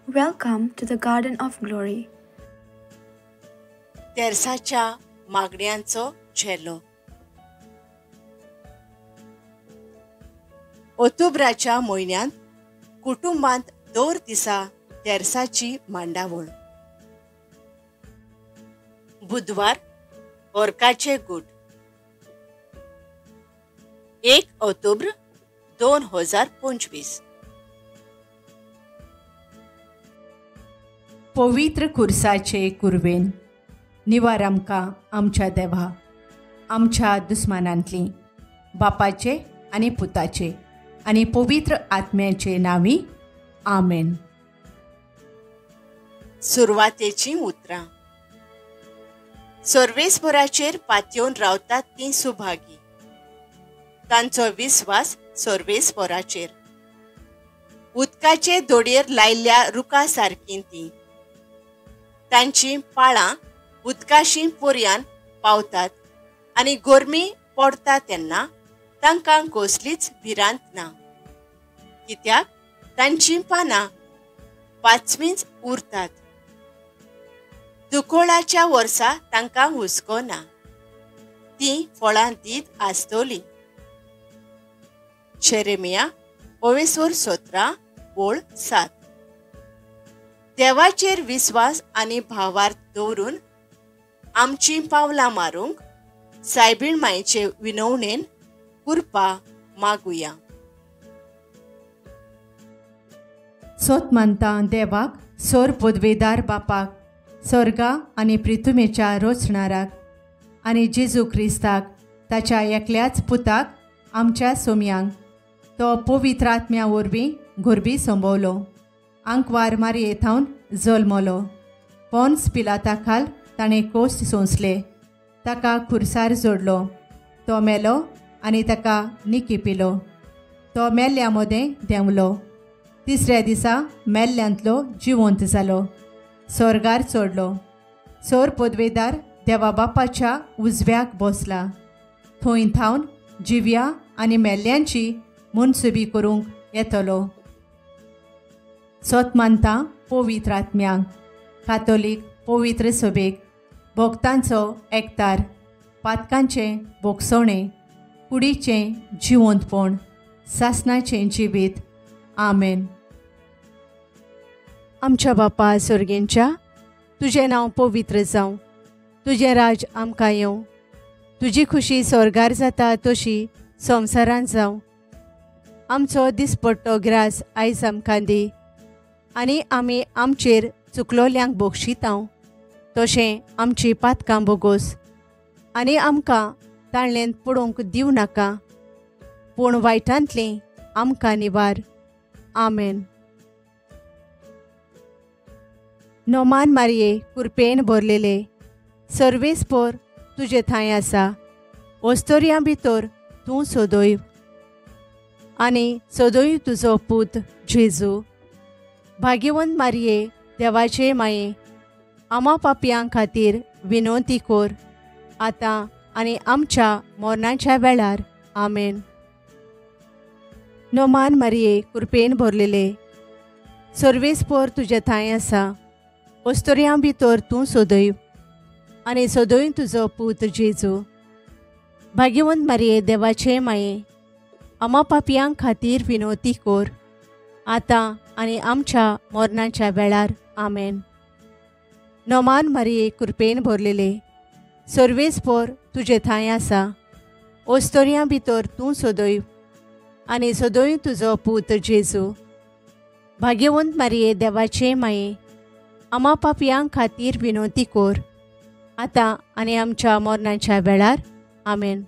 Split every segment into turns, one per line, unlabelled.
Welcome to the Garden of Glory.
तेर्साच्या मागण्यांचो झेलो. ऑक्टोबराच्या म्हयन्यांत कुटुंबांत दर दिसा तेर्साची मांडावळ. बुधवार ओर्काचे गूट. 1 ऑक्टोबर 2025.
पवित्र खुर्साचे कुरवेन निवार आमकां आमच्या देवा, आमच्या दुस्मानांतली, बापाचे आनी पुताचे आनी पवित्र आत्म्याचे नांवी, आमेन.
सुरवातेचीं उतरां. सर्वेस्पराचेर पातयेवन रावतात तीं सुभागी, तांचो विस्वास सर्वेस्पराचेर. उदकाचे दोडयेर लायिल्ल्या रुखा सारकीं तीं, तांचीं पाळां उदकाशी पोरयान पावतात आनी गरमी पडटा तेन्ना तांकां कसलीच भिरांत ना, कित्याक तांचीं पानां पाचवींच उरतात. दुकोळाच्या वर्सा तांकां हुस्को ना, तीं फळां दीत आसतलीं. जेरेमिया 17:7. देवाचेर विस्वास आनी भावार्थ दवरून आमचीं पावलां मारूंक सायबीण मायचे विनवणेन कृपा मागुया.
सोत मानता देवाक, सोर पदवेदार बापाक, स्वर्गा आनी प्रिथुमेच्या रोचणाराक आनी जेजू क्रिस्ताक, ताच्या एकल्याच पुताक, आमच्या सोम्यांक, तो पवित्र आत्म्या वरवीं गोरबी संभवलो, आंकवार मारये थावन जल्मलो, पोन्स पिलाता खाल ताणें कोश्ट सोंसले, ताका खुर्सार जोडलो, तो मेलो आनी ताका निकी पिलो, तो मेल्ल्या मदें देंवलो, तिसऱ्या दिसा मेल्ल्यांतलो जिवंत जालो, स्वर्गार चडलो, सोर पदवेदार देवा बापाच्या उजव्याक बसला, थंय थावन जिव्या आनी मेल्ल्यांची मनसुबी करूंक येतलो. सोत मानता पवित्र आत्म्यांक, कातोलीक पवित्र सभेक, भक्तांचो एकतार, पातकांचें भोगसणें, कुडीचें जिवंतपण, सासनाचें जिवीत. आमेन. आमच्या बापा सर्गेंच्या, तुजें नांव पवित्र जावं, तुजें राज आमकां येवं, तुजी खुशी स्वर्गार जाता तशी संवसारांत जावं. आमचो दिसपट्टो ग्रास आयज आमकां दी, आनी आमी आमचेर चुकलोल्यांक बक्षितांव तशें आमची पातकां बोगोस, आनी आमकां ताळ्ळेंत पडोवंक दिवं नाका, पूण वायटांतलीं आमकां निवार. आमेन. नोमान मारये कुरपेन भरलेले, सर्वेस्पोर तुजे थंय आसा, ओस्तोरयां भितर तूं सोदोय आनी सोदोय तुजो पूत जेजू. भाग्यवंत मारये देवाचे माये, आमा पापयां खातीर विनवती कोर, आतां आनी आमच्या मरणाच्या वेळार. आमेन. नोमान मारये कुरपेन भरलेले, सर्वेस्पोर तुजे थंय आसा, ओस्तोरयां भितर तूं सोदय आनी सोदय तुजो पूत जेजू. भाग्यवंत मारये देवाचे माये, आमा पापयां खातीर विनवती कोर, आतां आनी आमच्या मरणाच्या वेळार. आमेन. नोमान मारये कुरपेन भरलेले, सर्वेस्पोर तुजे थंय आसा, ओस्तोरयां भितर तूं सोदय आनी सोदय तुजो पूत जेजू. भाग्यवंत मारये देवाचे माये, आमा पापयां खातीर विनवती कोर, आतां आनी आमच्या मरणाच्या वेळार. आमेन.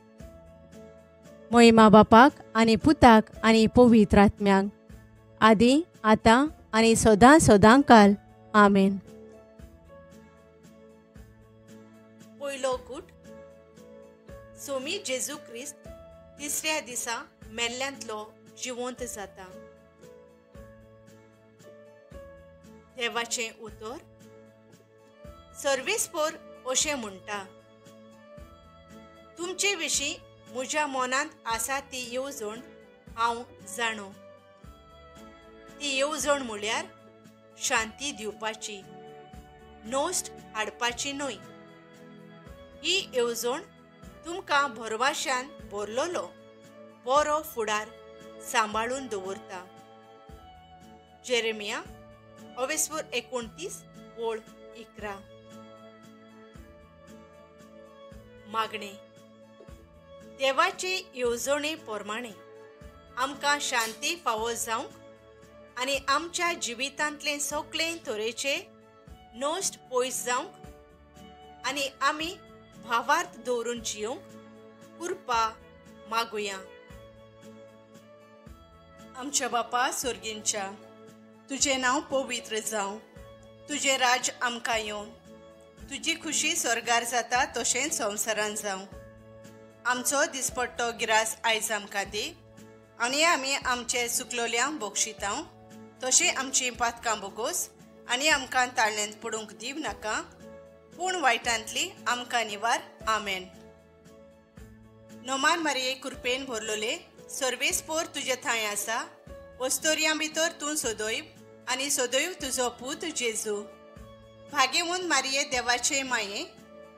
मोहिमा बापाक आनी पुताक आनी पवित्र आत्म्यांक, आदी आतां आनी सदां सदां काल. आमेन.
पयलो गूट. सोमी जेजू क्रिस्त तिसऱ्या दिसा मेल्ल्यांतलो जिवंत जाता. देवाचें उतर. सर्वेस्पोर अशें म्हणटा, तुमचे विशीं म्हज्या मनांत आसा ती येवजण हांव जाणो. ती येवजण म्हळ्यार शांती दिवपाची, नोस्ट हाडपाची न्हय. ही येवजण तुमकां भरवाशान भरलोलो बरो फुडार सांबाळून दवरता. जेरेमिया 29:11. मागणे. देवाचे येवजणे प्रमाणे आमकां शांती फावो जावंक आनी आमच्या जिवितांतलें सगळें तरेचे नश्ट पयस जावंक आनी आमी भावार्थ दवरून जियोंक कृपा मागुया. आमच्या बापा सोर्गींच्या, तुजें नांव पवित्र जावं, तुजें राज्य आमकां येवं, तुजी खुशी स्वर्गार जाता तशेंच संवसारान जावं. आमचो दिसपट्टो गिरास आयज आमकां दी आनी आमी आमचे चुकलोल्यांक बक्षितांव तशें आमचीं पातकां बोगोस आनी आमकां ताळ्यांत पडूंक दिव नाका, पूण वायटांतली आमकां निवार. आमेन. नोमान मारिये कृपेन भरलोले, सर्वेस्पोर तुजे थंय आसा, वस्तोर्यां भितर तूं सदैव आनी सदैव तुजो पूत जेजू. भाग्यवंत मारिये देवाचे माये,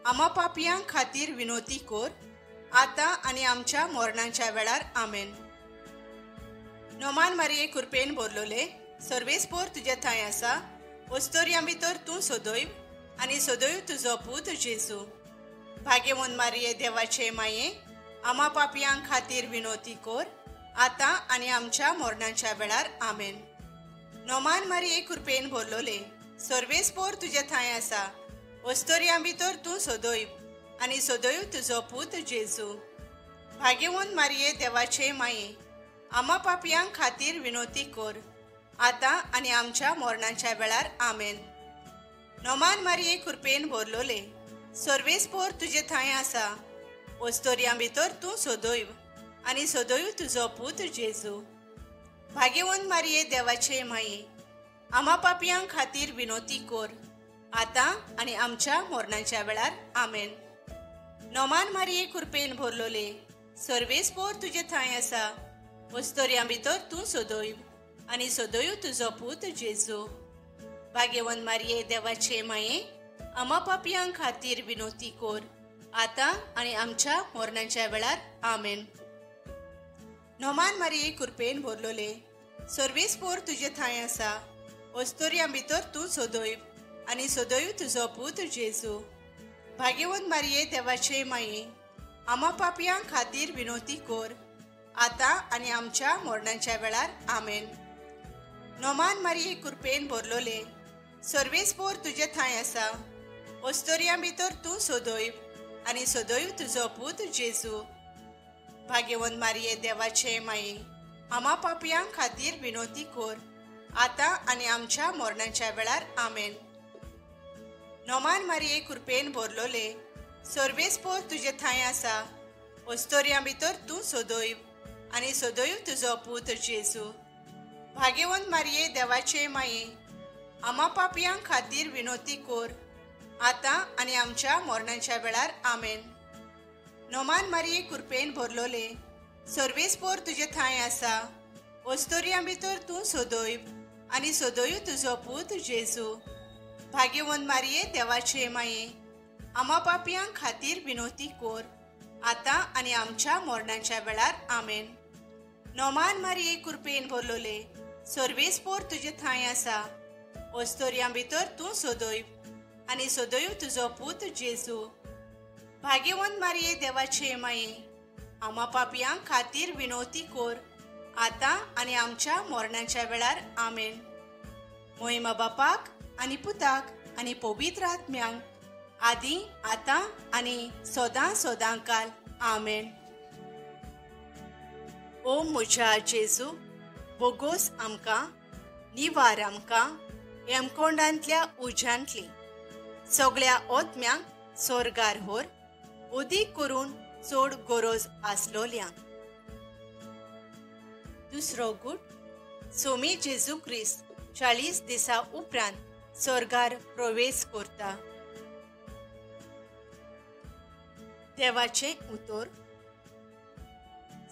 आमा पापयां खातीर विनोती कोर, आतां आनी आमच्या मरणाच्या वेळार. आमेन. नोमान मारिये कृपेन भरलोले, सर्वेस्पोर तुजे थंय आसा, वस्तोर्यां भितर तूं सदैव आनी सदैव तुजो पूत जेजू. भाग्यवंत मारिये देवाचे माये, आमा पापयां खातीर विनोती कोर, आतां आनी आमच्या मरणाच्या वेळार. आमेन. नोमान मारिये कृपेन भरलोले, सर्वेस्पोर तुजे थंय आसा, वस्तोर्यां भितर तूं सदैव आनी सदैव तुजो पूत जेजू. भाग्यवंत मारिये देवाचे माये, आमा पापयां खातीर विनोती कोर, आतां आनी आमच्या मरणाच्या वेळार. आमेन. नोमान मारिये कृपेन भरलोले, सर्वेस्पोर तुजे थंय आसा, वस्तोर्यां भितर तूं सदैव आनी सदैव तुजो पूत जेजू. भाग्यवंत मारिये देवाचे माये, आमा पापयां खातीर विनोती कोर, आतां आनी आमच्या मरणाच्या वेळार. आमेन. नोमान मारिये कृपेन भरलोले, सर्वेस्पोर तुजे थंय आसा, वस्तोर्यां भितर तूं सदैव आनी सदैव तुजो पूत जेजू. भाग्यवंत मारिये देवाचे माये, आमा पापयां खातीर विनोती कोर, आतां आनी आमच्या मरणाच्या वेळार. आमेन. नोमान मारिये कृपेन भरलोले, सर्वेस्पोर तुजे थंय आसा, वस्तोर्यां भितर तूं सदैव आनी सदैव तुजो पूत जेजू. भाग्यवंत मारिये देवाचे माये, आमा पापयां खातीर विनोती कोर, आतां आनी आमच्या मरणाच्या वेळार. आमेन. नोमान मारिये कृपेन भरलोले, सर्वेस्पोर तुजे थंय आसा, वस्तोर्यां भितर तूं सदैव आनी सदैव तुजो पूत जेजू. भाग्यवंत मारिये देवाचे माये, आमा पापयां खातीर विनोती कोर, आतां आनी आमच्या मरणाच्या वेळार. आमेन. नोमान मारिये कृपेन भरलोले, सर्वेस्पोर तुजे थंय आसा, वस्तोर्यां भितर तूं सदैव आनी सदैव तुजो पूत जेजू. भाग्यवंत मारिये देवाचे माये, आमा पापयां खातीर विनोती कोर, आतां आनी आमच्या मरणाच्या वेळार. आमेन. नोमान मारिये कृपेन भरलोले, सर्वेस्पोर तुजे थंय आसा, वस्तोर्यां भितर तूं सदैव आनी सदैव तुजो पूत जेजू. भाग्यवंत मारिये देवाचे माये, आमा पापयां खातीर विनोती कोर, आतां आनी आमच्या मरणाच्या वेळार. आमेन. नोमान मारिये कृपेन भरलोले, सर्वेस्पोर तुजे थंय आसा, वस्तोर्यां भितर तूं सदैव आनी सदैव तुजो पूत जेजू. भाग्यवंत मारिये देवाचे माये, आमा पापयां खातीर विनोती कोर, आतां आनी आमच्या मरणाच्या वेळार. आमेन. मोहिमा बापाक आनी पुताक आनी पवित्र आत्म्यांक, आदी आतां आनी सदां सदां काल. आमेन. ओ म्हज्या जेजू, बोगोस आमकां, निवार आमकां हेमकोंडांतल्या उज्यांतली सगळ्या ओत्म्यांक सोर्गार होर, उदीक करून चड गरज आसलोल्यांक. दुसरो गूट. सोमी जेजू क्रिस्त 40 दिसां उपरांत सोर्गार प्रवेश करता. देवाचें उतर.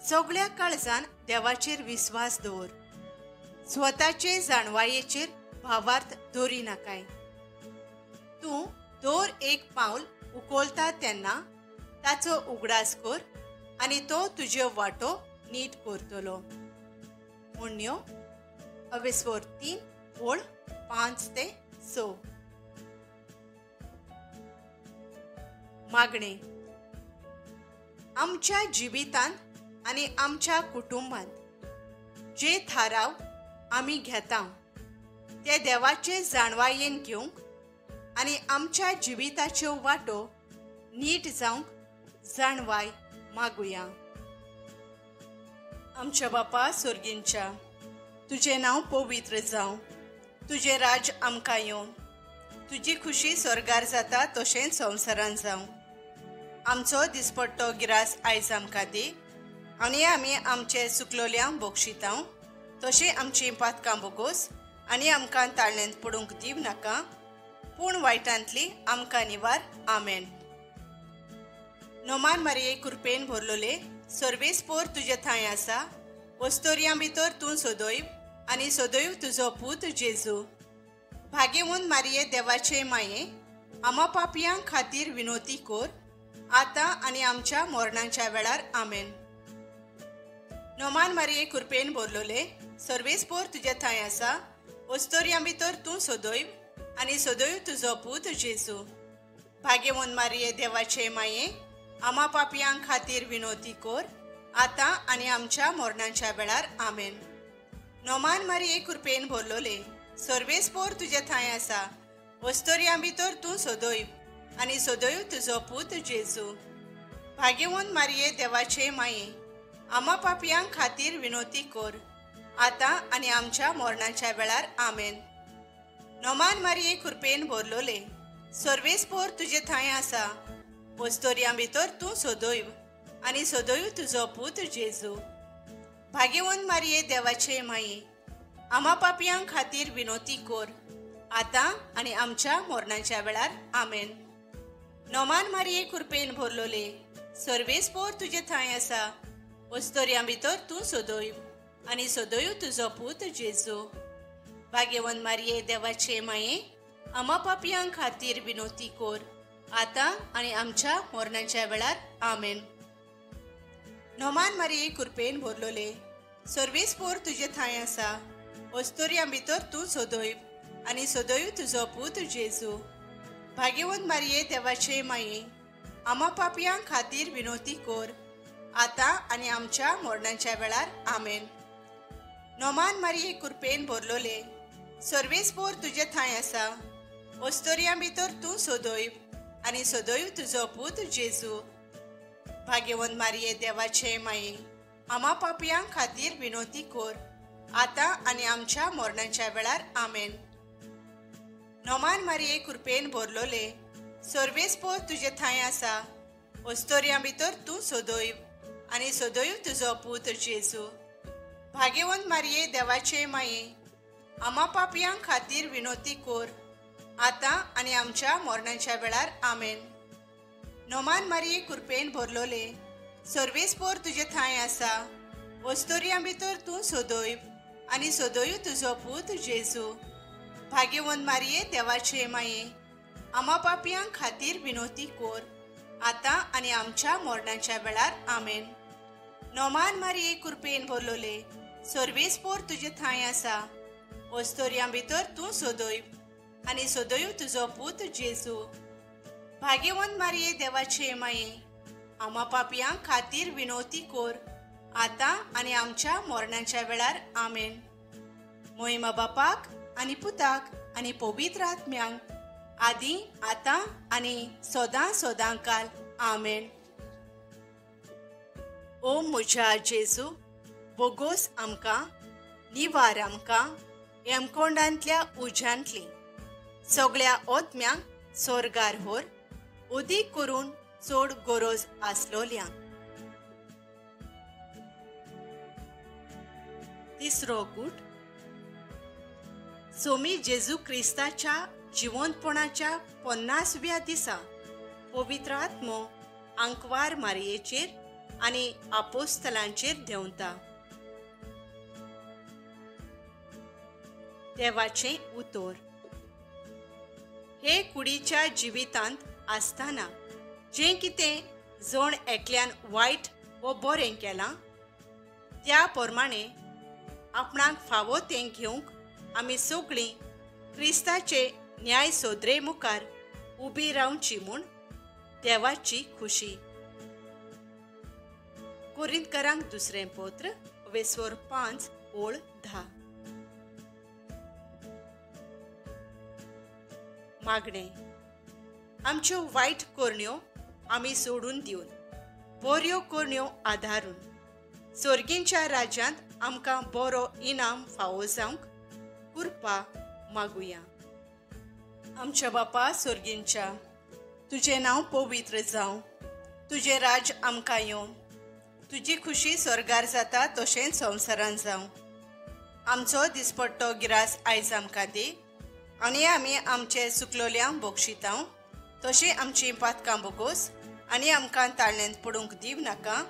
सगळ्या काळजान देवाचेर विस्वास दवर, स्वताचे जाणवायेचेर भावार्थ दवरी नाकाय. तूं दर एक पावल उखलता तेन्ना ताचो उगडास कर आनी तो तुज्यो वाटो नीट करतलो. म्हणण्यो अवेस्वर 3 ओळ 5 ते 6. मागणें. आमच्या जिवितांत आनी आमच्या कुटुंबांत जे थाराव आमी घेता ते देवाचे जाणवायेन घेवंक आनी आमच्या जिविताच्यो वाटो नीट जावंक जाणवाय मागुया. आमच्या बापा सोर्गींच्या, तुजें नांव पवित्र जावं, तुजें राज्य आमकां येवं, तुजी खुशी स्वर्गार जाता तशेंच संवसारान जावं. आमचो दिसपट्टो गिरास आयज आमकां दी आनी आमी आमचे चुकलोल्यांक बक्षितां तशें आमचीं पातकां बोगोस आनी आमकां ताळ्यांत पडूंक दिव नाका, पूण वायटांतली आमकां निवार. आमेन. नोमान मारिये कृपेन भरलोले, सर्वेस्पोर तुजे थंय आसा, वस्तोर्यां भितर तूं सदैव आनी सदैव तुजो पूत जेजू. भाग्यवंत मारिये देवाचे माये, आमा पापयां खातीर विनोती कर, आतां आनी आमच्या मरणाच्या वेळार. आमेन. नोमान मारिये कृपेन भरलोले, सर्वेस्पोर तुजे थंय आसा, वस्तोर्यां भितर तूं सदैव आनी सदैव तुजो पूत जेजू. भाग्यवंत मारिये देवाचे माये, आमा पापयां खातीर विनोती कर, आतां आनी आमच्या मरणाच्या वेळार. आमेन. नोमान मारिये कृपेन भरलोले, सर्वेस्पोर तुजे थंय आसा, वस्तोर्यां भितर तूं सदैव आनी सदैव तुजो पूत जेजू. भाग्यवंत मारिये देवाचे माये, आमा पापयां खातीर विनोती कर, आतां आनी आमच्या मरणाच्या वेळार. आमेन. नोमान मारिये कृपेन भरलोले, सर्वेस्पोर तुजे थंय आसा, वस्तोर्यां भितर तूं सदैव आनी सदैव तुजो पूत जेजू. भाग्यवंत मारिये देवाचे माये, आमा पापयां खातीर विनोती कर, आतां आनी आमच्या मरणाच्या वेळार. आमेन. नोमान मारिये कृपेन भरलोले, सर्वेस्पोर तुजे थंय आसा, वस्तोर्यां भितर तूं सदैव आनी सदैव तुजो पूत जेजू. भाग्यवंत मारिये देवाचे माये, आमा पापयां खातीर विनोती कर, आतां आनी आमच्या मरणाच्या वेळार. आमेन. नोमान मारिये कृपेन भरलोले, सर्वेस्पोर तुजे थंय आसा, वस्तोर्यां भितर तूं सदैव आनी सदैव तुजो पूत जेजू. भाग्यवंत मारिये देवाचे माये, आमा पापयां खातीर विनोती कर, आतां आनी आमच्या मरणाच्या वेळार. आमेन. नोमान मारिये कृपेन भरलोले, सर्वेस्पोर तुजे थंय आसा, वस्तोर्यां भितर तूं सदैव आनी सदैव तुजो पूत जेजू. भाग्यवंत मारिये देवाचे माये, आमा पापयां खातीर विनोती कर, आतां आनी आमच्या मरणाच्या वेळार. आमेन. नोमान मारिये कृपेन भरलोले, सर्वेस्पोर तुजे थंय आसा, वस्तोर्यां भितर तूं सदैव आनी सदैव तुजो पूत जेजू. भाग्यवंत मारिये देवाचे माये, आमा पापयां खातीर विनोती कर, आतां आनी आमच्या मरणाच्या वेळार. आमेन. नोमान मारिये कृपेन भरलोले, सर्वेस्पोर तुजे थंय आसा, वस्तोर्यां भितर तूं सदैव आनी सदैव तुजो पूत जेजू. भाग्यवंत मारिये देवाचे माये, आमा पापयां खातीर विनोती कर, आतां आनी आमच्या मरणाच्या वेळार. आमेन. नोमान मारिये कृपेन भरलोले, सर्वेस्पोर तुजे थंय आसा, वस्तोर्यां भितर तूं सदैव आनी सदैव तुजो पूत जेजू. भाग्यवंत मारिये देवाचे माये, आमा पापयां खातीर विनोती कर, आतां आनी आमच्या मरणाच्या वेळार. आमेन. मोहिमा बापाक आनी पुताक आनी पवित्र आत्म्यांक, आदी आतां आनी सदां सदां काल. आमेन. ओ म्हज्या जेजू, बोगोस आमकां, निवार आमकां यमकोंडांतल्या उज्यांतली सगळ्या ओत्म्यांक सोर्गार व्हर, उदीक करून चड गरज आसलोल्यांक. तिसरो गूट. सोमी जेजू क्रिस्ताच्या जिवंतपणाच्या 50व्या दिसा पवित्र आत्मो आंकवार मारयेचेर आनी आपोस्तलांचेर देंवता. देवाचें उतर. हे कुडीच्या जिवितांत आसतना जें कितें जण एकल्यान वायट वो बरें केलां त्या प्रमाणे आपणाक फावो तें घेवंक आमी सगळीं क्रिस्ताचे न्याय सोदरे मुखार उबी रावची म्हूण देवाची खुशी. कोरिंतकरांक दुसरें पत्र वेसोर 5 ओळ 10. मागणें. आमच्यो वायट करण्यो आमी सोडून दिवन बऱ्यो करण्यो आदारून सोर्गींच्या राज्यांत आमकां बरो इनाम फावो जावंक कृपा मागुया. आमच्या बापा सोर्गींच्या, तुजें नांव पवित्र जावं, तुजें राज्य आमकां येवं, तुजी खुशी स्वर्गार जाता तशेंच संवसारान जावं. आमचो दिसपट्टो गिरास आयज आमकां दी आनी आमी आमचे सुकलोल्यांक बक्षितांव तशीं आमचीं पातकां बोगोस आनी आमकां ताळण्यांत पडूंक दिव नाका,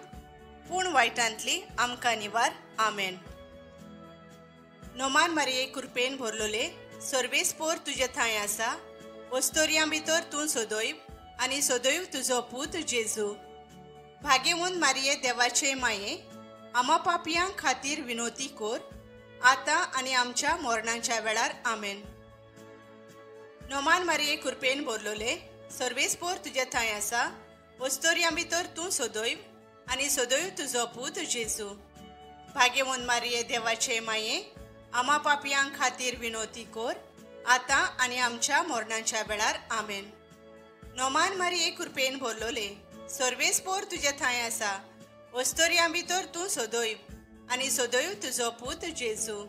पूण वायटांतली आमकां निवार. आमेन. नोमान मारये कृपेन भरलोले, सर्वेस्पोर तुजे थंय आसा, वस्तोर्यां भितर तूं सदैव आनी सदैव तुजो पूत जेजू. भाग्यवंत मारये देवाचे माये, आमा पापयां खातीर विनोती कोर आतां आनी आमच्या मरणाच्या वेळार. आमेन. नोमान मारये कृपेन भरलोले, सर्वेस्पोर तुजे थंय आसा, वस्तोर्यां भितर तूं सदैव आनी सदैव तुजो पूत जेजू. भाग्यवंत मारये देवाचे माये, आमा पापयां खातीर विनोती कोर आतां आनी आमच्या मरणाच्या वेळार. आमेन. नोमान मारये कृपेन भरलोले, सर्वेस्पोर तुजे थंय आसा, वस्तोर्यां भितर तूं सदैव आनी सदैव तुजो पूत जेजू.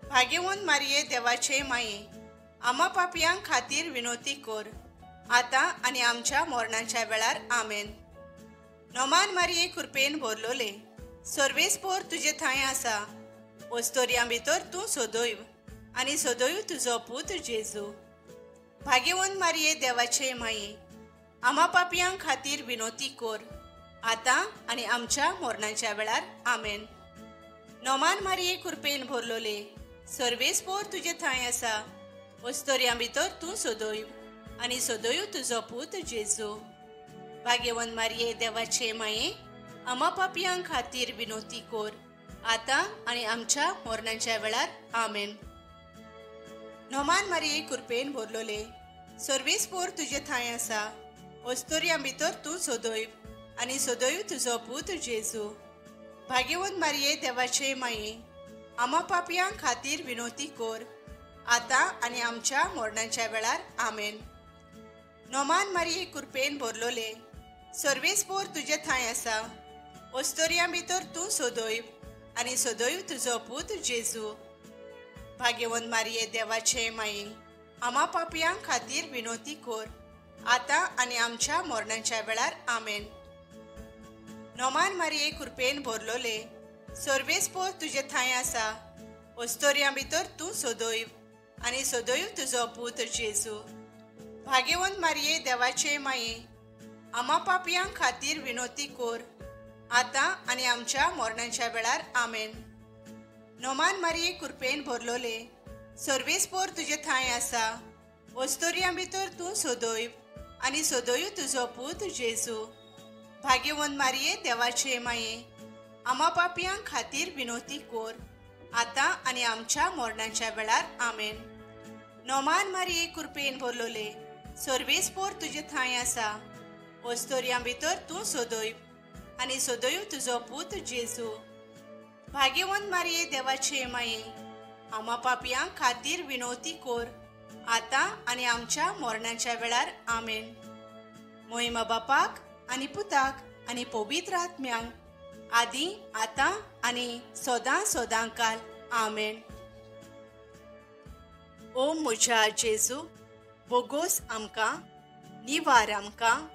भाग्यवंत मारये देवाचे माये, आमा पापयां खातीर विनोती कोर आतां आनी आमच्या मरणाच्या वेळार. आमेन. नोमान मारये कृपेन भरलोले, सर्वेस्पोर तुजे थंय आसा, वस्तोर्यां भितर तूं सदैव आनी सदैव तुजो पूत जेजू. भाग्यवंत मारये देवाचे माये, आमा पापयां खातीर विनोती कोर आतां आनी आमच्या मरणाच्या वेळार. आमेन. नोमान मारये कृपेन भरलोले, सर्वेस्पोर तुजे थंय आसा, वस्तोर्यां भितर तूं सदैव आनी सदैव तुजो पूत जेजू. भाग्यवंत मारये देवाचे माये, आमा पापयां खातीर विनोती कोर आतां आनी आमच्या मरणाच्या वेळार. आमेन. नोमान मारये कृपेन भरलोले, सर्वेस्पोर तुजे थंय आसा, वस्तोर्यां भितर तूं सदैव आनी सदैव तुजो पूत जेजू. भाग्यवंत मारये देवाचे माये, आमा पापयां खातीर विनोती कोर आतां आनी आमच्या मरणाच्या वेळार. आमेन. नोमान मारये कृपेन भरलोले, सर्वेस्पोर तुजे थंय आसा, वस्तोर्यां भितर तूं सदैव आनी सदैव तुजो पूत जेजू. भाग्यवंत मारये देवाचे माये, आमा पापयां खातीर विनोती कोर आतां आनी आमच्या मरणाच्या वेळार. आमेन. नोमान मारये कृपेन भरलोले, सर्वेस्पोर तुजे थंय आसा, वस्तोर्यां भितर तूं सदैव आनी सदैव तुजो पूत जेजू. भाग्यवंत मारये देवाचे माये, आमा पापयां खातीर विनोती कोर आतां आनी आमच्या मरणाच्या वेळार. आमेन. नोमान मारये कृपेन भरलोले, सर्वेस्पोर तुजे थंय आसा, वस्तोर्यां भितर तूं सदैव आनी सदैव तुजो पूत जेजू. भाग्यवंत मारये देवाचे माये, आमा पापयां खातीर विनोती कोर आतां आनी आमच्या मरणाच्या वेळार. आमेन. नोमान मारये कृपेन भरलोले, सर्वेस्पोर तुजे थंय आसा, वस्तोर्यां भितर तूं सदैव आनी सदैव तुजो पूत जेजू. भाग्यवंत मारये देवाचे माये, आमा पापयां खातीर विनोती कोर आतां आनी आमच्या मरणाच्या वेळार. आमेन. मोहिमा बापाक आनी पुताक आनी पवित्र आत्म्यांक, आदी आतां आनी सदां सदां काल. आमेन. ओ म्हज्या जेजू, बोगोस आमकां, निवार आमकां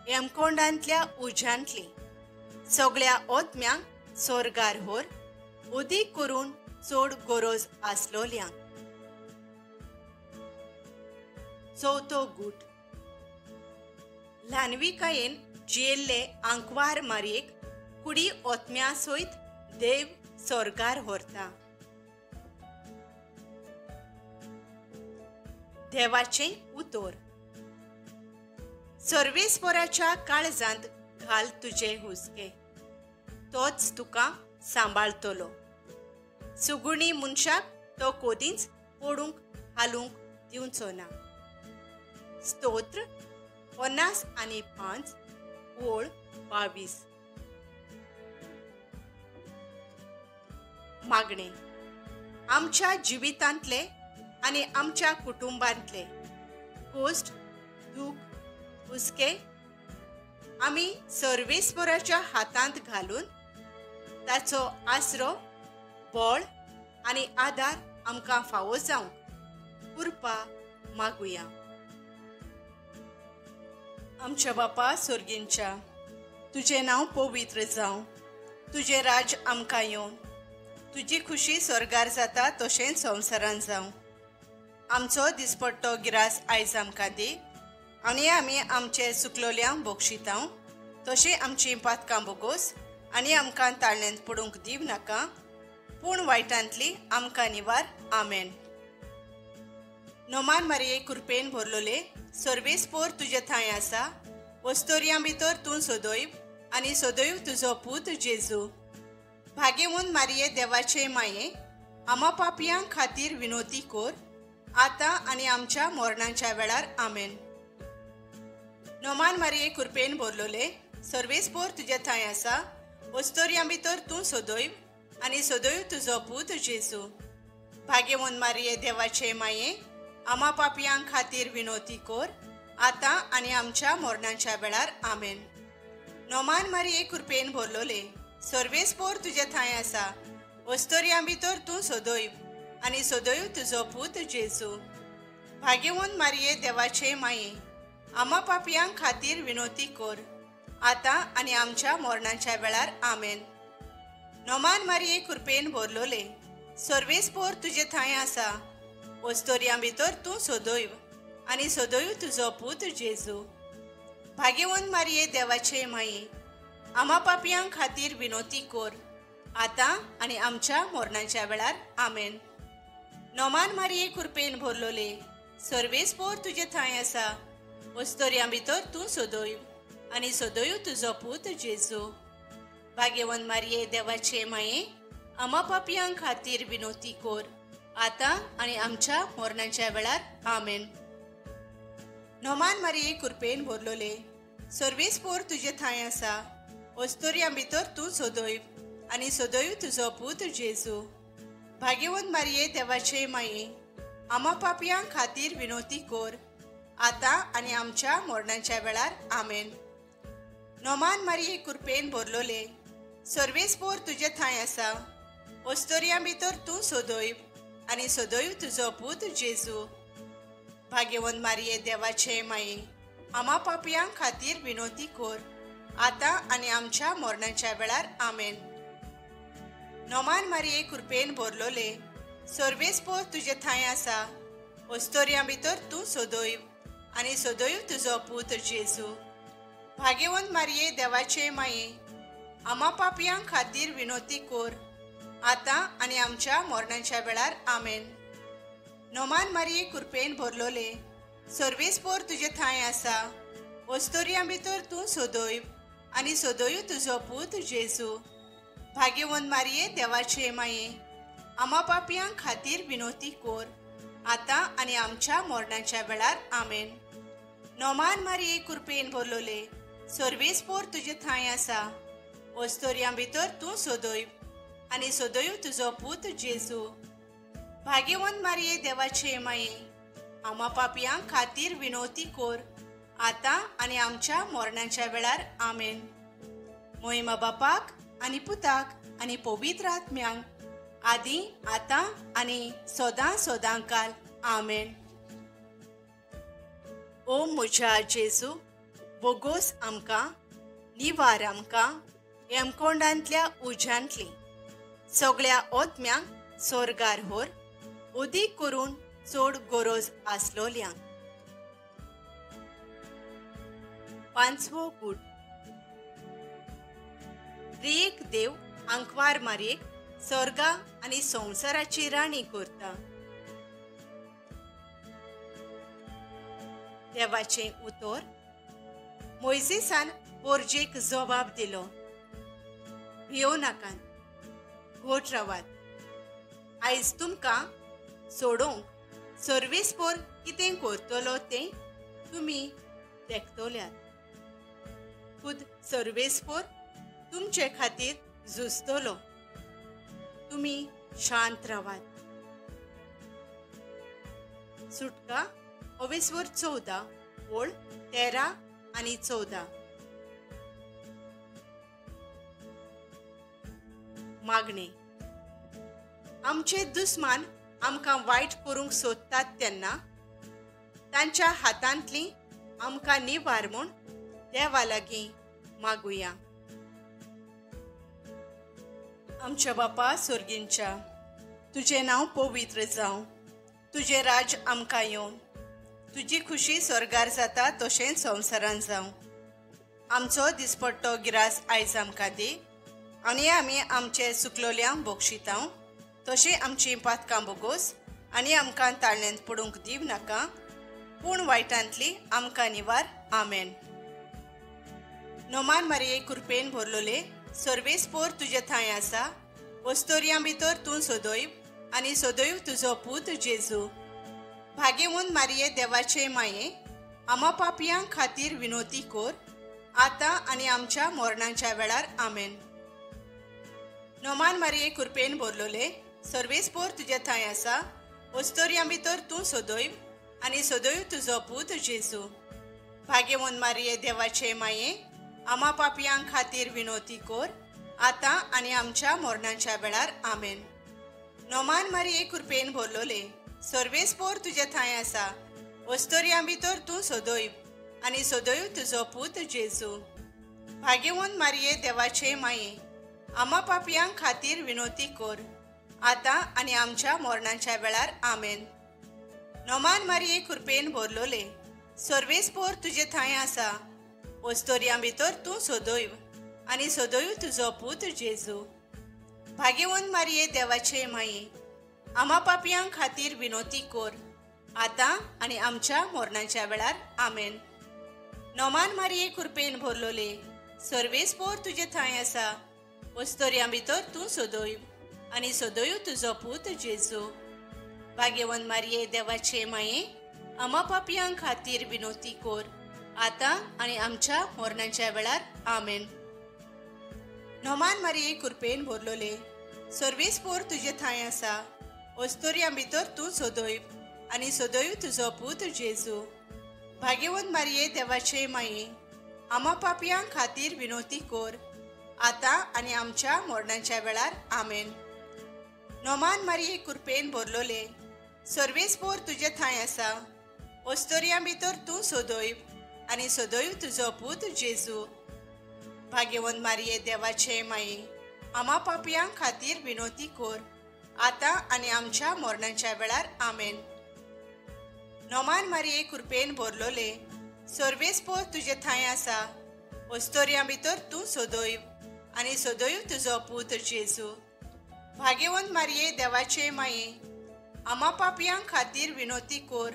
यमकोंडांतल्या उज्यांतली सगळ्या ओत्म्यांक सोर्गार व्हर, उदीक करून चड गरज आसलोल्यांक. चवथो गूट. ल्हानविकायेन जियेल्ले आंकवार मारयेक कुडी ओत्म्या सयत देव सोर्गार व्हरता. देवाचें उतोर. सर्वेस्पोराच्या काळजांत घाल तुजे हुस्के, तोच तुका सांबाळतलो. सुगुणी मनशाक तो कोदींच पडूंक हालूंक दिवचो ना. स्तोत्र 55 ओळ 22. मागणे. आमच्या जिवितांतले आनी आमच्या कुटुंबांतले कोश्ट, दूख, हुस्के आमी सर्वेस्पोराच्या हातांत घालून ताचो आसरो, बळ आनी आदार आमकां फावो जावंक कृपा मागुया. आमच्या बापा सोर्गींच्या, तुजें नांव पवित्र जावं, तुजें राज्य आमकां येवं, तुजी खुशी स्वर्गार जाता तशेंच संवसारान जावं. आमचो दिसपट्टो गिरास आयज आमकां दी आनी आमी आमचे सुकलोल्यांक बक्षितांव तशें आमचीं पातकां बोगोस आनी आमकां ताळण्यांत पडूंक दिव नाका, पूण वायटांतली आमकां निवार. आमेन. नोमान मारये कृपेन भरलोले, सर्वेस्पोर तुजे थंय आसा, वस्तोरयां भितर तूं सदैव आनी सदैव तुजो पूत जेजू. भाग्यवंत मारये देवाचे माये, आमा पापयां खातीर विनोती कोर, आतां आनी आमच्या मरणाच्या वेळार. आमेन. नोमान मारये कृपेन भरलोले, सर्वेस्पोर तुजे थंय आसा, वस्तोरयां भितर तूं सदैव आनी सदैव तुजो पूत जेजू. भाग्यवंत मारये देवाचे माये, आमा पापयां खातीर विनोती कोर, आतां आनी आमच्या मरणाच्या वेळार. आमेन. नोमान मारये कृपेन भरलोले, सर्वेस्पोर तुजे थंय आसा, वस्तोरयां भितर तूं सदैव आनी सदैव तुजो पूत जेजू. भाग्यवंत मारये देवाचे माये, आमा पापयां खातीर विनोती कोर, आतां आनी आमच्या मरणाच्या वेळार. आमेन. नोमान मारये कृपेन भरलोले, सर्वेस्पोर तुजे थंय आसा, वस्तोरयां भितर तूं सदैव आनी सदैव तुजो पूत जेजू. भाग्यवंत मारये देवाचे माये, आमा पापयां खातीर विनोती कोर, आतां आनी आमच्या मरणाच्या वेळार. आमेन. नोमान मारये कृपेन भरलोले, सर्वेस्पोर तुजे थंय आसा, वस्तोरयां भितर तूं सदैव आनी सदैव तुजो पूत जेजू. भाग्यवंत मारये देवाचे माये, आमा पापयां खातीर विनोती कोर, आतां आनी आमच्या मरणाच्या वेळार. आमेन. नोमान मारये कृपेन भरलोले, सर्वेस्पोर तुजे थंय आसा, वस्तोरयां भितर तूं सदैव आनी सदैव तुजो पूत जेजू. भाग्यवंत मारये देवाचे माये, आमा पापयां खातीर विनोती कोर, आतां आनी आमच्या मरणाच्या वेळार. आमेन. नोमान मारये कृपेन भरलोले, सर्वेस्पोर तुजे थंय आसा, वस्तोरयां भितर तूं सदैव आनी सदैव तुजो पूत जेजू. भाग्यवंत मारये देवाचे माये, आमा पापयां खातीर विनोती कोर, आतां आनी आमच्या मरणाच्या वेळार. आमेन. नोमान मारये कृपेन भरलोले, सर्वेस्पोर तुजे थंय आसा, वस्तोरयां भितर तूं सदैव आनी सदैव तुजो पूत जेजू. भाग्यवंत मारये देवाचे माये, आमा पापयां खातीर विनोती कोर, आतां आनी आमच्या मरणाच्या वेळार. आमेन. नोमान मारये कृपेन भरलोले, सर्वेस्पोर तुजे थंय आसा, वस्तोरयां भितर तूं सदैव आनी सदैव तुजो पूत जेजू. भाग्यवंत मारये देवाचे माये, आमा पापयां खातीर विनोती कोर, आतां आनी आमच्या मरणाच्या वेळार. आमेन. नोमान मारये कृपेन भरलोले, सर्वेस्पोर तुजे थंय आसा, वस्तोरयां भितर तूं सदैव आनी सदैव तुजो पूत जेजू. भाग्यवंत मारये देवाचे माये, आमा पापयां खातीर विनोती कोर, आतां आनी आमच्या मरणाच्या वेळार. आमेन. मोहिमा बापाक आनी पुताक आनी पवित्र आत्म्यांक, आदी आतां आनी सदां सदां काल. आमेन. ओ म्हज्या जेजू, बोगोस आमकां, निवार आमकां हेमकोंडांतल्या उज्यांतली सगळ्या ओत्म्यांक सोर्गार होर, उदीक करून चड गरज आसलोल्यांक. पांचवो गूट. त्रियेक देव आंकवार मारयेक स्वर्गा आनी संवसाराची राणी करता. देवाचें उतर. मोयजेसान पोरजेक जबाब दिलो, भियो नाकात, घोट रावात. आयज तुमकां सोडोवंक सर्वेस्पोर कितें करतलो तें तुमी देखतल्यात. खुद सर्वेस्पोर तुमचे खातीर झुजतलो, तुमी शांत रावात. सुटका अवेस्वर 14 ओळ 13 आनी 14. मागणे. आमचे दुस्मान आमकां वायट करूंक सोदतात तेन्ना तांच्या हातांतली आमकां निवार म्हूण देवा लागीं मागुया. आमच्या बापा सोर्गींच्या, तुजें नांव पवित्र जावं, तुजें राज्य आमकां येवं, तुजी खुशी स्वर्गार जाता तशेंच संवसारान जावं. आमचो दिसपट्टो गिरास आयज आमकां दी आनी आमी आमचे सुकलोल्यांक बक्षितांव तशें आमचीं पातकां बोगोस आनी आमकां ताळण्यांत पडूंक दिव नाका, पूण वायटांतली आमकां निवार. आमेन. नोमान मारये कृपेन भरलोले, सर्वेस्पोर तुजे थंय आसा, वस्तोर्यां भितर तूं सदैव आनी सदैव तुजो पूत जेजू. भाग्यवंत मारये देवाचे माये, आमा पापयां खातीर विनोती कोर, आतां आनी आमच्या मरणाच्या वेळार. आमेन. नोमान मारये कृपेन भरलोले, सर्वेस्पोर तुजे थंय आसा, वस्तोर्यां भितर तूं सदैव आनी सदैव तुजो पूत जेजू. भाग्यवंत मारये देवाचे माये, आमा पापयां खातीर विनोती कोर, आतां आनी आमच्या मरणाच्या वेळार. आमेन. नोमान मारये कृपेन भरलोले, सर्वेस्पोर तुजे थंय आसा, वस्तोर्यां भितर तूं सदैव आनी सदैव तुजो पूत जेजू. भाग्यवंत मारये देवाचे माये, आमा पापयां खातीर विनोती कोर, आतां आनी आमच्या मरणाच्या वेळार. आमेन. नोमान मारये कृपेन भरलोले, सर्वेस्पोर तुजे थंय आसा, वस्तोर्यां भितर तूं सदैव आनी सदैव तुजो पूत जेजू. भाग्यवंत मारये देवाचे माये, आमा पापयां खातीर विनोती कोर, आतां आनी आमच्या मरणाच्या वेळार. आमेन. नोमान मारये कृपेन भरलोले, सर्वेस्पोर तुजे थंय आसा, वस्तोर्यां भितर तूं सदैव आनी सदैव तुजो पूत जेजू. भाग्यवंत मारये देवाचे माये, आमा पापयां खातीर विनोती कोर, आतां आनी आमच्या मरणाच्या वेळार. आमेन. नोमान मारये कृपेन भरलोले, सर्वेस्पोर तुजे थंय आसा, वस्तोर्यां भितर तूं सदैव आनी सदैव तुजो पूत जेजू. भाग्यवंत मारये देवाचे माये, आमा पापयां खातीर विनोती कोर, आतां आनी आमच्या मरणाच्या वेळार. आमेन. नोमान मारये कृपेन भरलोले, सर्वेस्पोर तुजे थंय आसा, वस्तोर्यां भितर तूं सदैव आनी सदैव तुजो पूत जेजू. भाग्यवंत मारये देवाचे माये, आमा पापयां खातीर विनोती कोर, आतां आनी आमच्या मरणाच्या वेळार. आमेन. नोमान मारये कृपेन भरलोले, सर्वेस्पोर तुजे थंय आसा, वस्तोर्यां भितर तूं सदैव आनी सदैव तुजो पूत जेजू. भाग्यवंत मारये देवाचे माये, आमा पापयां खातीर विनोती कोर,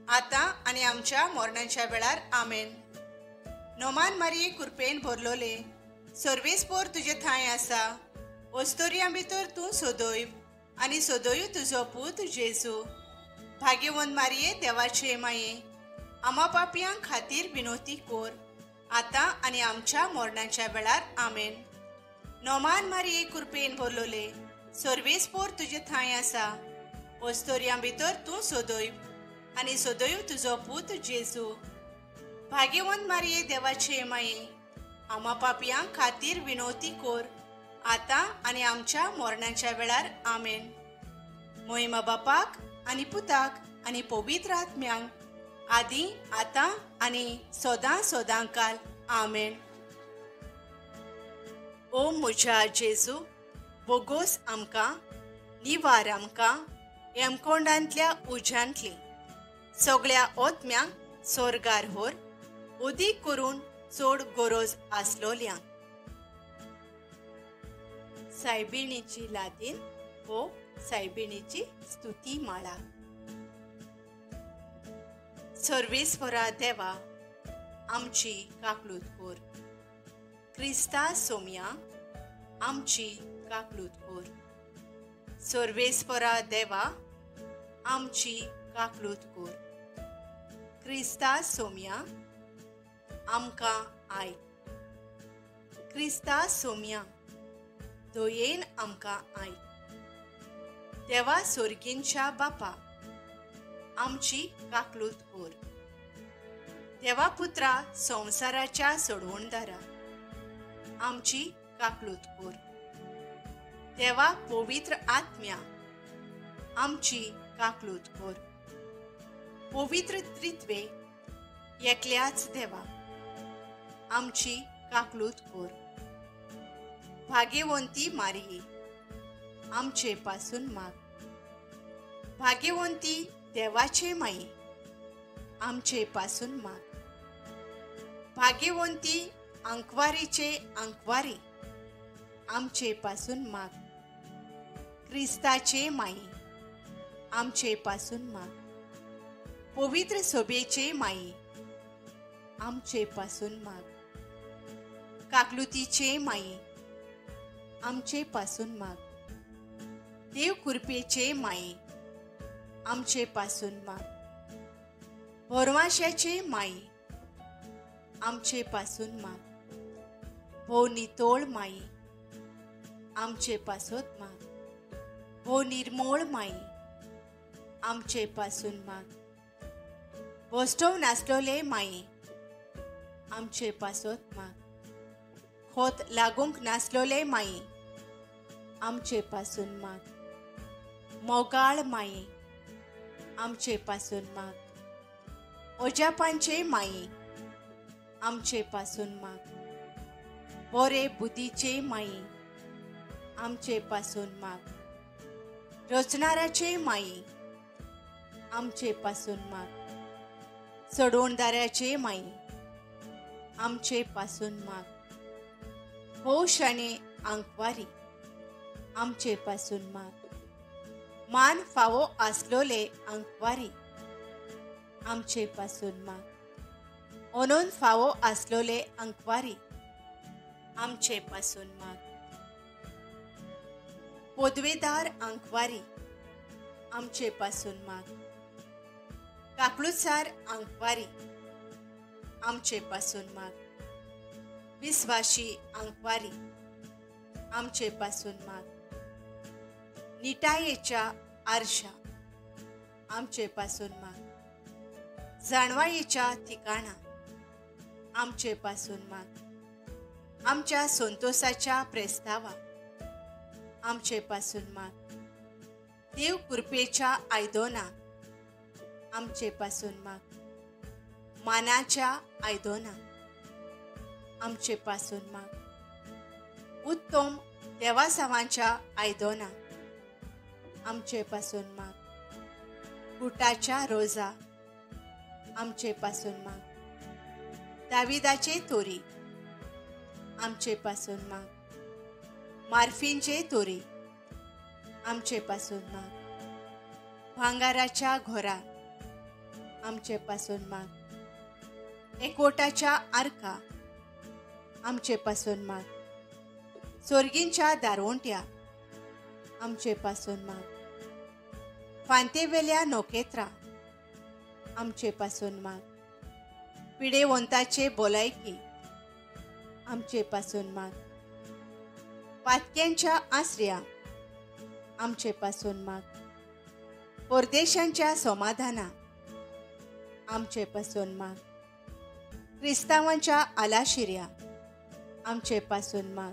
आतां आनी आमच्या मरणाच्या वेळार. आमेन. नोमान मारये कृपेन भरलोले, सर्वेस्पोर तुजे थंय आसा, वस्तोर्यां भितर तूं सदैव आनी सदैव तुजो पूत जेजू. भाग्यवंत मारये देवाचे माये, आमा पापयां खातीर विनोती कोर, आतां आनी आमच्या मरणाच्या वेळार. आमेन. नोमान मारये कृपेन भरलोले, सर्वेस्पोर तुजे थंय आसा, वस्तोर्यां भितर तूं सदैव आनी सदैव तुजो पूत जेजू. भाग्यवंत मारये देवाचे माये, आमा पापयां खातीर विनोती कोर, आतां आनी आमच्या मरणाच्या वेळार. आमेन. मोहिमा बापाक आनी पुताक आनी पवित्र आत्म्यांक, आदी आतां आनी सदां सदां काल. आमेन. ओ म्हज्या जेजू, बोगोस आमकां, निवार आमकां हेमकोंडांतल्या उज्यांतली सगळ्या ओतम्यांक सोर्गार होर, उदीक करून चड गरज आसलोल्यांक. सायबिणीची लादीन हो सायबिणीची स्तुती माळा. सर्वेस्परा देवा आमची काकलूत कोर. क्रिस्ता सोम्या आमची काकलूत कोर. सर्वेस्परा देवा आमची काकलूत कोर. क्रिस्ता सोम्या आमकां आयक. क्रिस्ता सोम्या दयेन आमकां आयक. देवा सोर्गींच्या बापा आमची काकलूत कोर. देवा पुत्रा संवसाराच्या सोडवणदारा आमची काकलूत कोर. देवा पवित्र आत्म्या आमची काकलूत कोर. पवित्र त्रित्वे एकल्याच देवा आमची काकलूत कोर. भाग्यवंती मारिये आमचे पासून माग. भाग्यवंती देवाचे माई आमचे पासून माग. भाग्यवंती आंकवारीचे आंकवारी आमचे पासून माग. क्रिस्ताचे माई आमचे पासून माग. पवित्र सोबेचे माई आमचे पासून माग. काकलुतीचे माई आमचे पासून माग. देव कृपेचे माई आमचे पासून माग. भरवाशाचे माई आमचे पासून माग. भोव नितोळ माई आमचे पासत माग. भोव निर्मोळ माई आमचे पासून माग. भोस्टोव नासलोले माई आमचे पासत माग. खोत लागूंक नासलोले माई आमचे पासून माग. मोगाळ माई आमचे पासून माग. ओजापांचे माई आमचे पासून माग. बोरे बुद्धीचे माई आमचे पासून माग. रचणाराचे माई आमचे पासून माग. सोडवणदाराचे माई आमचे पासून माग. भोव शाणे आंकवारी आमचे पासून माग. मान फावो आसलोले आंकवारी आमचे पासून माग. ओनून फावो आसलोले आंकवारी आमचे पासून माग. पोदवेदार आंकवारी आमचे पासून माग. काकलुसार आंकवारी आमचे पासून माग. विस्वाशी आंकवारी आमचे पासून माग. निटायेच्या आरशा आमचे पासून माग. जाणवायेच्या ठिकाणा आमचे पासून माग. आमच्या संतोषाच्या प्रस्तावा आमचे पासून माग. देव कृपेच्या आयदोना आमचे पासून माग. मानाच्या आयदोना आमचे पासून माग. उत्तम देवासावांच्या आयदोना आमचे पासून माग. गुटाच्या रोजा आमचे पासून माग. दाविदाचे तोरी आमचे पासून माग. मार्फींचे तोरी आमचे पासून माग. भांगाराच्या घोरा आमचे पासून माग. एकवटाच्या आरका आमचे पासून माग. सोर्गींच्या दारवंट्या आमचे पासून माग. फांतेवेल्या नोकेत्रा आमचे पासून माग. पिडेवंताचे बोलायकी आमचे पासून माग. पातक्यांच्या आसऱ्या आमचे पासून माग. परदेशांच्या समाधाना आमचे पासून माग. क्रिस्तावांच्या आलाशिऱ्या आमचे पासून माग.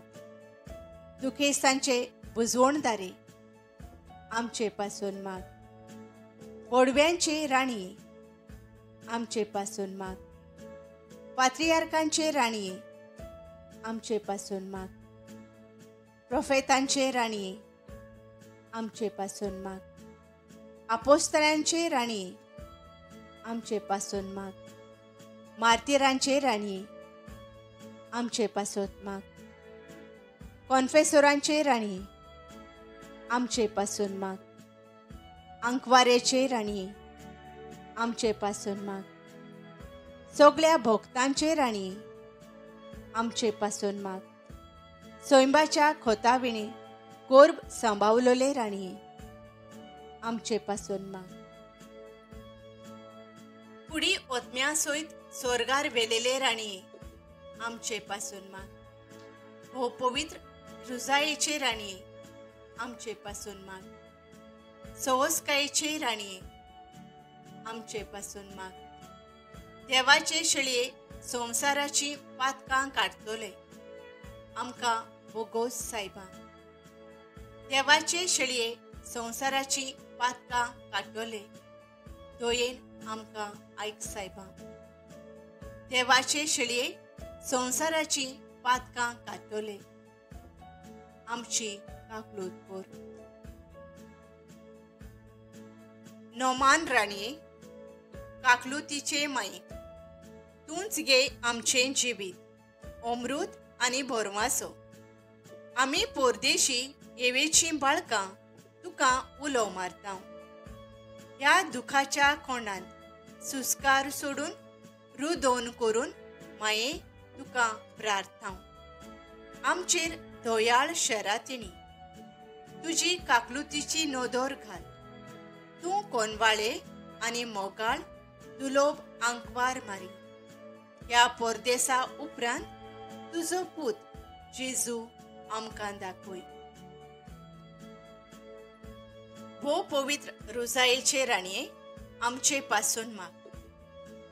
दुखेस्तांचे बुजवणदारे आमचे पासून माग. बोडव्यांचे राणये आमचे पासून माग. पात्रियार्कांचे राणये आमचे पासून माग. प्रोफेतांचे राणये आमचे पासून माग. आपोस्तरांचे राणये आमचे पासून माग. मार्तिरांचे राणये आमचे पासून माग. कॉन्फेसोरांचे राणये आमचे पासून माग. आंकवारेचे राणये आमचे पासून माग. सगळ्या भोक्तांचे राणये, आमचे पासून माग. सोयंबाच्या खोताविणे गोर्ब सांबावलोले राणये, आमचे पासून माग. कुडी ओतम्या सयत स्वर्गार वेलेले राणये, आमचे पासून माग. हो पवित्र रुजायेचे राणये, आमचे पासून माग. सवसकायेचे राणये, आमचे पासून माग. देवाचे शेळये संवसाराची पातकां काडटले, आमकां बोगोस सायबा. देवाचे शेळये संवसाराची पातकां काडटले, दयेन आमकां आयक सायबा. देवाचे शेळये संवसाराची पातकां काडटले, आमची काकलूत कर. नोमान राणये, काकलुतीचे माये, तूंच गे आमचें जिवीत, अमृत आनी भरवासो. आमी परदेशी येवेचीं बाळकां तुका उलो मारता. ह्या दुखाच्या कोणांत सुस्कार सोडून रुदोन करून माये तुका प्रार्थना. आमचेर दयाळ शरातिणी तुजी काकलुतीची नदर घाल. तूं कोनवाळे आनी मोगाळ दुलोब आंकवार मारी. ह्या परदेसा उपरांत तुजो पूत जेजू आमकां दाखय. भोव पवित्र रोजायेचे राणये, आमचे पासून माग.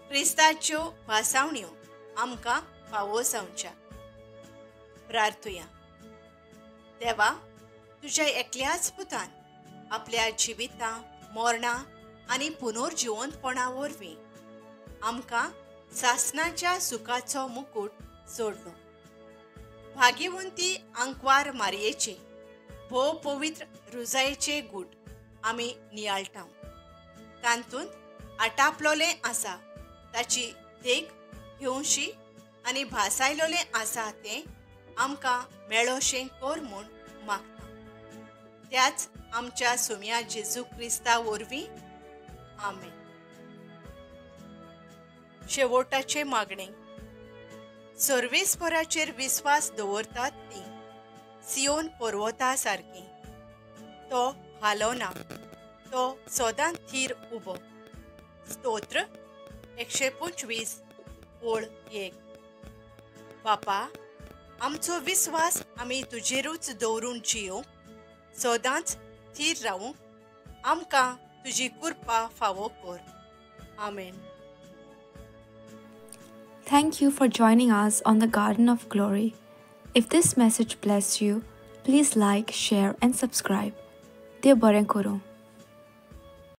क्रिस्ताच्यो भासावण्यो आमकां फावो जावच्या. प्रार्थुया. देवा, तुज्या एकल्याच पुतान आपल्या जिविता मरणां आनी पुनर्जिवंतपणा वरवीं आमकां सासनाच्या सुखाचो मुकूट जोडलो. भाग्यवंती आंकवार मारयेचे भोव पवित्र रुजायेचे गूट आमी नियाळटा. तातूंत आटापलोलें आसा ताची देख घेवशी आनी भासायलोलें आसा तें आमकां मेळोशें कर म्हूण मागता. त्याच आमच्या सुम्या जेजू क्रिस्ता वरवीं, आमेन. शेवटाचें मागणें. सर्वेस्पराचेर विस्वास दवरतात ती सियोन पर्वता सारकी, तो हालना, तो सदां थीर उबो. स्तोत्र 125 ओळ 1. बापा, आमचो विस्वास आमी तुजेरूच दवरून जियोवंक, सदांच थीर रावूंक आमकां तुजी कृपा फावो कर. आमेन.
Thank you for joining us on the Garden of Glory. If this message blessed you, please like, share and subscribe. देव बरें करूं.